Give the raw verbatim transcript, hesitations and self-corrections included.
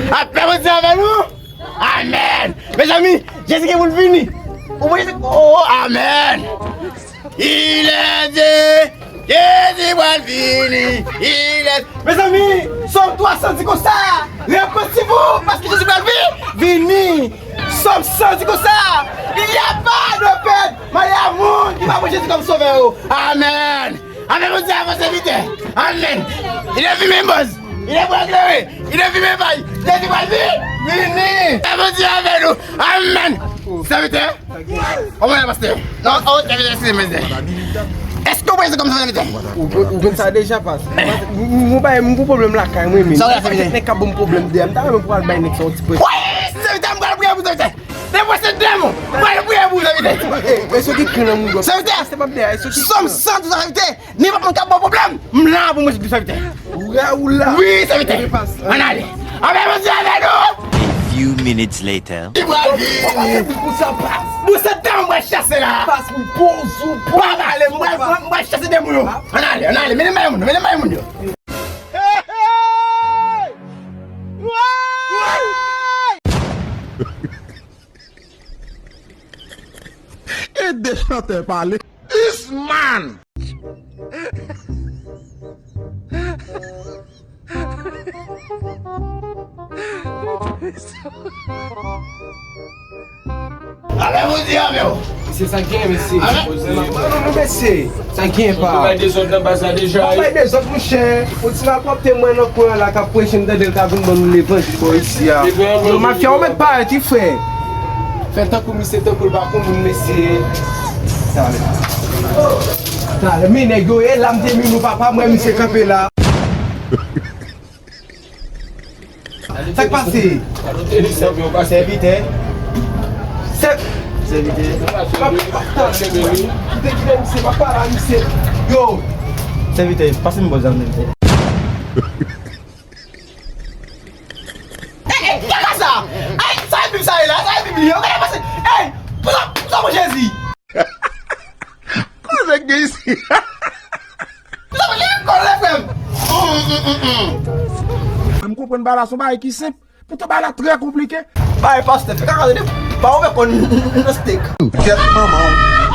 Lapè Bondye avè nou. Amèn. Mezanmi, Jezi gen pou l vini. Ou wè Jezi? Oh, amèn. Il est dit, Jezi pral vini. Il est... Mezanmi, Sòm twa san di konsa, repanti vou, paske Jezi pral vi-, vini. Sòm san di konsa, il n'y a pas de perte. Malè a moun ki pa pran Jezi kòm sovè yo. Amèn. Amèn, Bondye avè w, sèvitè. Amèn. Il est venu, boss. Il est pour éclairer. Il est venu, bay. Jezi pral vi-, vini. Amèn, Bondye avè nou. Amèn. Sèvitè. Kòman w ye, pastè? Non, oh, sèvitè, eskize m, sèvitè. Èske w prese kòm sèvitè? Ou, ou, ou konn sa deja, pas. M, m, m bay, m gon pwoblèm lakay mwen, men. Sa w ye, sèvitè? Nèg k ap ban m pwoblèm deyò. M ta renmen pou al bay nèg sa yon ti prese. Wi, sèvitè, m pral priye pou sèvitè. Depi se demon, mwen priye pou sèvitè. Ey, èske w gen kran nan moun? Sèvitè, se pa deyò, èske w gen kran? Sòm san di sa, sèvitè, nenpòt moun k ap ba w pwoblèm, m la pou mwen sèvitè. Ou la, ou la. Wi, sèvitè. Ann ale. Amèn, Bondye avè nou. A few minutes later. Li pral vini. Pou sa, pas. Pou se demon, mwen chase la. Pas, pou poz ou, pa pale, mwen, mwen chase demon yo. Ann ale, ann ale, mennen m bay moun yo, mennen m bay moun yo. Ede chantè pale. This man! Amèn, Bondye avè w. Mesye, sa gen, mesye. Amèn. Non, non, non, mesye. Sa gen, pa. Ou bay dezòd nan baz la deja, wi. Ou bay dezòd, monchè. Ou ti malpwòpte mwen nan kwen an la k ap preche, m tande l ka vin ban nou levanjil bò isi a. Levanjil. Yo, mafya, ou mèt parèt, wi, frè. Fè tankou misye, tankou l pa konn moun, mesye. Talè. Talè, men nèg yo, e la m te vin nou, papa, mwen, misye kanpe la. Sa k pase? Sèvitè. Sè-, sèvitè. Kite, kite misye, pa pale a misye. Yo. Sèvitè, pase m bò zam, sèvitè. Ey, ey, kaka sa? Ey, sa e Bib sa ye la? Sa e Bib li ye? Ou gade pase. Ey, pou sa, pou sa, mon Jezi. Koze k gen isi? Sa vle kòl lè, frè m. Hum, hum, hum, hum. M konprann bagay la, se yon bagay ki senp. Poutan bagay la trè konplike. Bay pastè, fè kaka tande. Pa ouvè kò n nan stek. Gèt manman w.